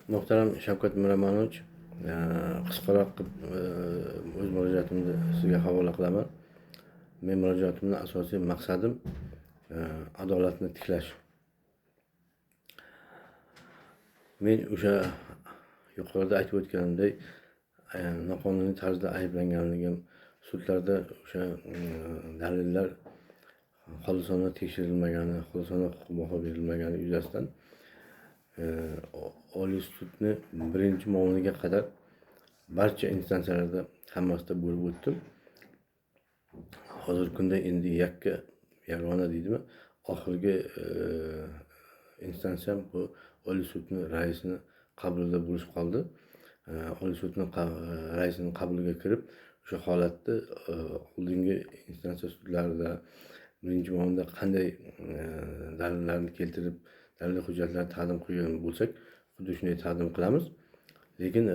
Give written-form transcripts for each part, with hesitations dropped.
Muhtaram Shavkat Miromonovich, qisqaroq qilib o'z murojaatimni sizga havola qilaman. Men murojaatimni asosiy maqsadim adolatni tiklash. Men o'sha yuqorida aytib o'tganimdek, noqonuniy tarzda ayblanganligim, sudlarda o'sha dalillar xolisona tekshirilmagani, xolisona huquq baho berilmagani yuzasidan Oliy sudni birinchi muoviniga qadar barcha instansiyalarda hammasida bo'lib o'tdim. Hozirgi kunda endi yakka yagona deydimi, oxirgi instansiyam bu Oliy sudni raisini qabulida bo'lish qoldi. Oliy sudni raisini qabuliga kirib, o'sha holatni oldingi instansiya sudlarida birinchi muovinda qanday dalillarni keltirib, dalil hujjatlarni taqdim qilgan bo'lsak, xuddi shunday taqdim qilamiz. Lekin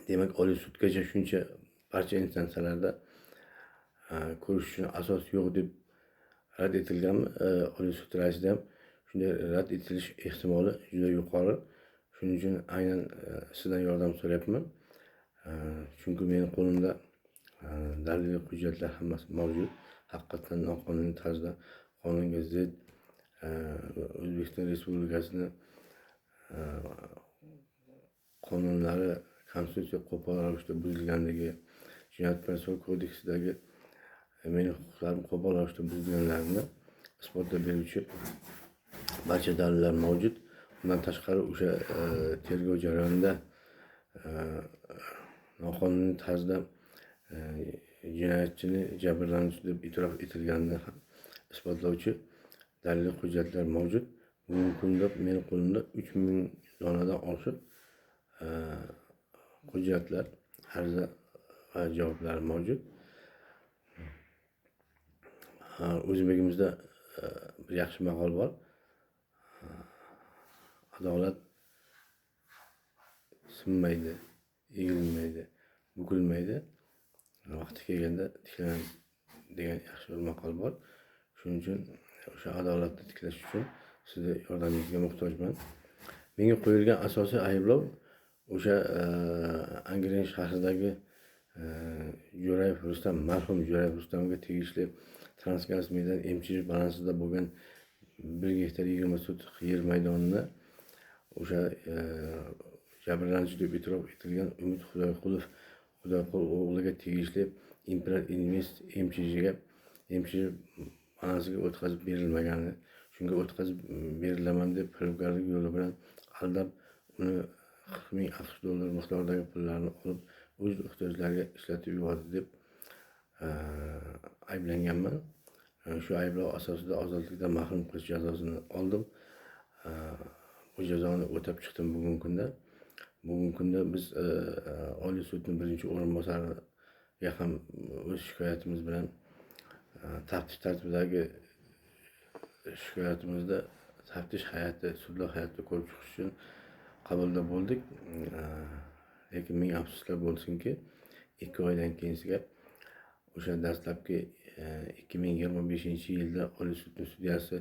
demak, Oliy sudgacha shuncha barcha instansiyalarda ko'rish uchun asos yo'q deb rad etilganmi? Oliy sud raisida ham shunday rad etilish ehtimoli juda yuqori. Shuning uchun aynan sizdan yordam so'rayapman. Chunki meni qo'limda daliliy hujjatlar hammasi mavjud. Haqiqatdan noqonuniy tarzda, qonunga zid, O'zbekiston Respublikasini qonunlari, konstitutsiya qo'pol ravishda buzilganligi, jinoyat protsessual kodeksidagi meni huquqlarim qo'pol ravishda buzilganlarini isbotlab beruvchi barcha dalillar mavjud. Bundan tashqari o'sha tergov jarayonida noqonuniy tarzda jinoyatchini jabrlanuvchi deb e'tirof etilganini ham isbotlovchi daliliy hujjatlar mavjud. Bugungi kunda meni qo'limda 3000 donadan oshiq hujjatlar, ariza va javoblar mavjud. O'zbegimizda bir yaxshi maqol bor. Adolat sinmaydi, egilmaydi, bukilmaydi. Vaqti kelganda tiklanadi degan yaxshi bir maqol bor. Shuning uchun o'sha adolatni tiklash uchun sizni yordamingizga muhtojman. Menga qo'yilgan asosiy ayblov o'sha Angren shahridagi Jo'rayev Rustam, marhum Jo'rayev Rustamga tegishli Transgaz Medan MChJ balansida bo'lgan 1 gektar 20 sotix yer maydonini o'sha jabrlanuvchi deb e'tirof etilgan Umid Xudoyqulov Xudoyqul o'g'liga tegishli Imperial Invest MChJga, MChJ balansiga o'tkazib berilmagani, shunga o'tkazib berilaman deb firibgarlik yo'li bilan aldab, uni 40 ming AQSh dollari miqdoridagi pullarni olib, o'z ehtiyojlariga ishlatib yubordi deb ayblanganman. Shu ayblov asosida ozodlikdan mahrum qilish jazosini oldim. Bu jazoni o'tab chiqdim bugungi kunda. Bugungi kunda biz Oliy sudning birinchi o'rinbosariga ham o'z shikoyatimiz bilan taftish tartibidagi shikoyatimizda taftish hay'ati, sudlov hay'atida ko'rib chiqish uchun qabulda bo'ldik. Lekin ming afsuslar bo'lsinki, 2 oydan keyinsiga o'sha dastlabki 2025-yilda Oliy sudning sudyasi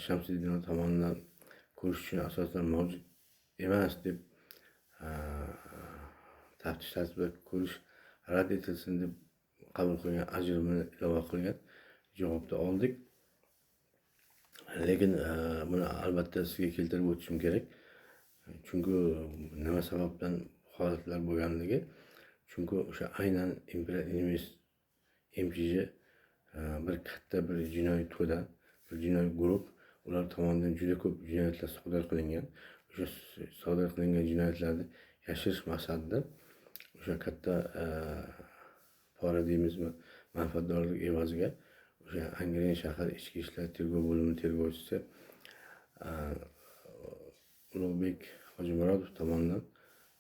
Shamsiddinov tomonidan ko'rish uchun asoslar mavjud emas deb taftish tartibida ko'rish rad etilsin deb qabul qilgan ajrimini ilova qilgan javobni oldik. Lekin buni albatta sizga keltirib o'tishim kerak. Chunki nima sababdan holatlar bo'lganligi, chunki o'sha aynan Imperial Invest MChJ bir katta bir jinoiy to'da, bir jinoiy guruh, ular tomonidan juda ko'p jinoyatlar sodir qilingan. O'sha sodir qilingan jinoyatlarni yashirish maqsadida o'sha katta pora deymizmi, manfaatdorlik evaziga o'sha Angren shahar ichki ishlar tergov bo'limi tergovchisi Ulug'bek Hojimurodov tomonidan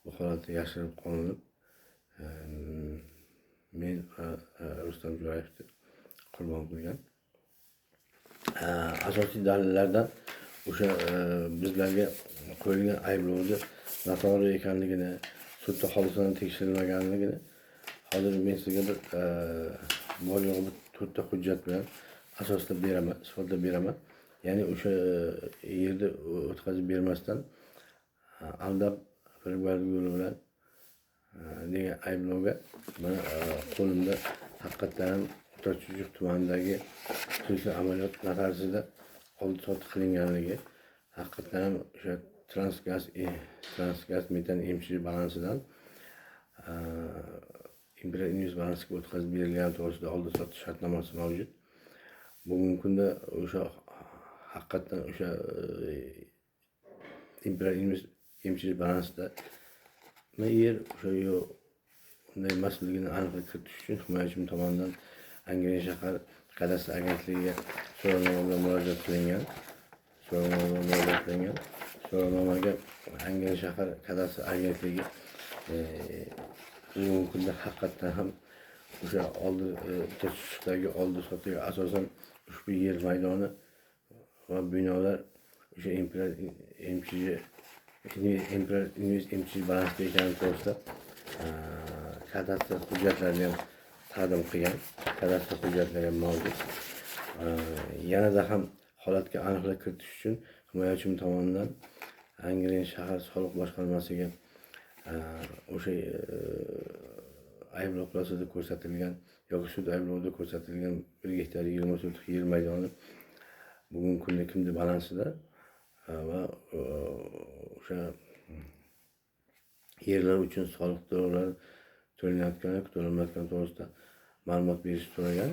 bu holatda yashirib qolinib, men va Rustam Jo'rayevni qurbon qilgan. Asosiy dalillardan o'sha bizlarga qo'yilgan ayblovni noto'g'ri ekanligini, sudda xolisona tekshirilmaganligini hozir men sizga bir bor yo'g'i bir 4 ta hujjat bilan asoslab beraman, isbotlab beraman. Ya'ni o'sha yerni o'tkazib bermasdan aldab firibgarlik yo'li bilan degan ayblovga mana qo'limda haqiqatdan ham O'rta Chirchiq tumanidagi xususiy amaliyot notariusida oldi sotdi qilinganligi, haqiqatdan ham o'sha Transgaz metan MChJ balansidan Imperial Invest balansiga o'tkazib berilgani to'g'risida oldi sotdi shartnomasi mavjud. Bugungi kunda o'sha haqiqatdan o'sha Imperial Invest MChJ balansida yer o'sha yo'q unday emasligini aniqlik kiritish uchun himoyachim tomonidan Angren shahar kadastr agentligiga so'rovnoma bilan murojaat qilingan. So'rovnoma bilan murojaat qilingan. So'rovnomaga Angren shahar kadastr agentligi bugungi kunda haqiqatdan ham o'sha oldi Chirchiqdagi oldi sotdiga asosan ushbu yer maydoni va binolar o'sha Imperial MChJ Imperial Invest MChJ balansida ekani to'g'risida kadastr hujjatlarini ham taqdim qilgan. Kadastr hujjatlari ham mavjud. Yanada ham holatga aniqlik kiritish uchun himoyachim tomonidan Angren shahar soliq boshqarmasiga o'sha ayblov xulosasida ko'rsatilgan yoki sud ayblovida ko'rsatilgan 1 gektar 20 sotix yer maydoni bugungi kunda kimni balansida va o'sha yerlar uchun soliq to'lovlari to'lanayotgani yoki to'lanmayotgani to'g'risida ma'lumot berishni so'ragan.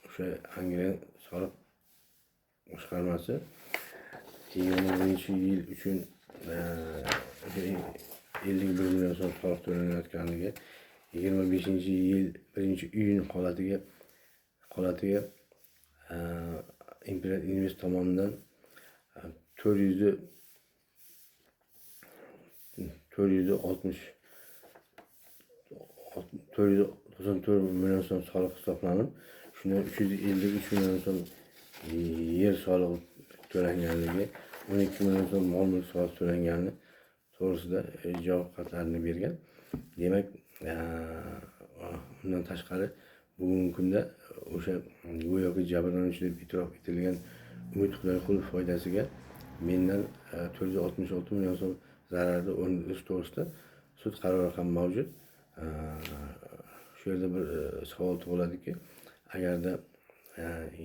O'sha Angren soliq boshqarmasi 21-yil uchun 51 million so'm soliq to'lanayotganligi, 25-yil 1-iyun holatiga Imperial Invest tomonidan 494 million so'm soliq hisoblanib, shundan 353 million so'm yer solig'i to'langanligi, 12 million so'm mol mulk solig'i to'langani to'g'risida javob xatlarini bergan. Demak, undan tashqari bugungi kunda o'sha go'yoki jabrlanuvchi deb e'tirof etilgan Umid Xudoyqulov foydasiga mendan 466 million so'm zararni o'ndirish to'g'risida sud qarori ham mavjud. Shu yerda bir savol tug'iladiki, agarda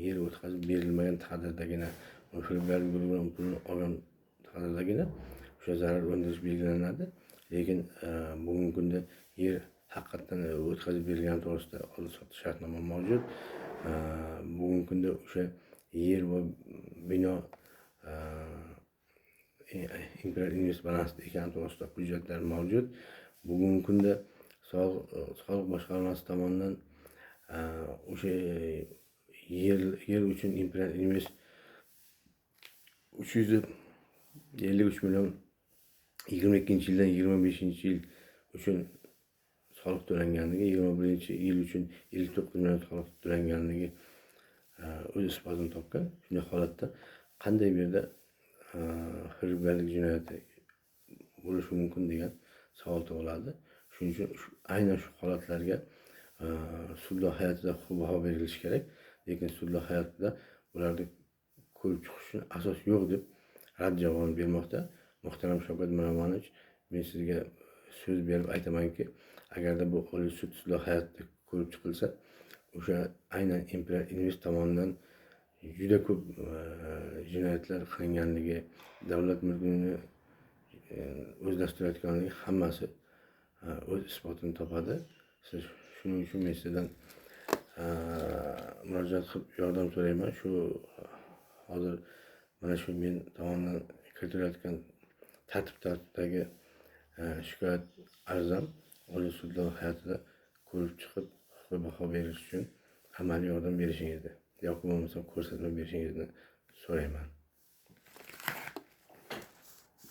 yer o'tkazib berilmagan taqdirdagina, firibgarlik yo'li bilan pulni olgan taqdirdagina o'sha zarar o'ndirish belgilanadi. Lekin bugungi kunda yer haqiqatdan o'tkazib berilgani to'g'risida oldi sotdi shartnoma mavjud. Bugungi kunda o'sha yer va bino Imperial Invest balansida ekani to'g'risida hujjatlar mavjud. Bugungi kunda soliq boshqarmasi tomonidan o'sha yer uchun Imperial Invest 353 million 22-yildan 25-yil uchun soliq to'langanligi, 21-yil uchun 59 million soliq to'langanligi o'z isbotini topgan. Shunday holatda qanday bu yerda firibgarlik jinoyati bo'lishi mumkin degan savol tug'iladi. Shuning uchun aynan shu holatlarga sudlar hayotida huquqiy baho berilishi kerak. Lekin sudlar hayotida ularni ko'rib chiqish uchun asos yo'q deb rad javobini bermoqda. Muhtaram Shavkat Miromonovich, men sizga so'z berib aytamanki, agarda bu oliy sud sudlar hayotida ko'rib chiqilsa, o'sha aynan Imperial Invest tomonidan juda ko'p jinoyatlar qilinganligi, davlat mulkini o'zlashtirayotganligi hammasi o'z isbotini topadi. Siz shuning uchun men sizdan murojaat qilib yordam so'rayman. Shu hozir mana shu men tomonidan kiritilayotgan tartib-tartibdagi shikoyat arizam oliy sudlar hayotida ko'rib chiqib huquqiy baho berish uchun amaliy yordam berishingizni yoki bo'lmasam ko'rsatma berishingizni so'rayman.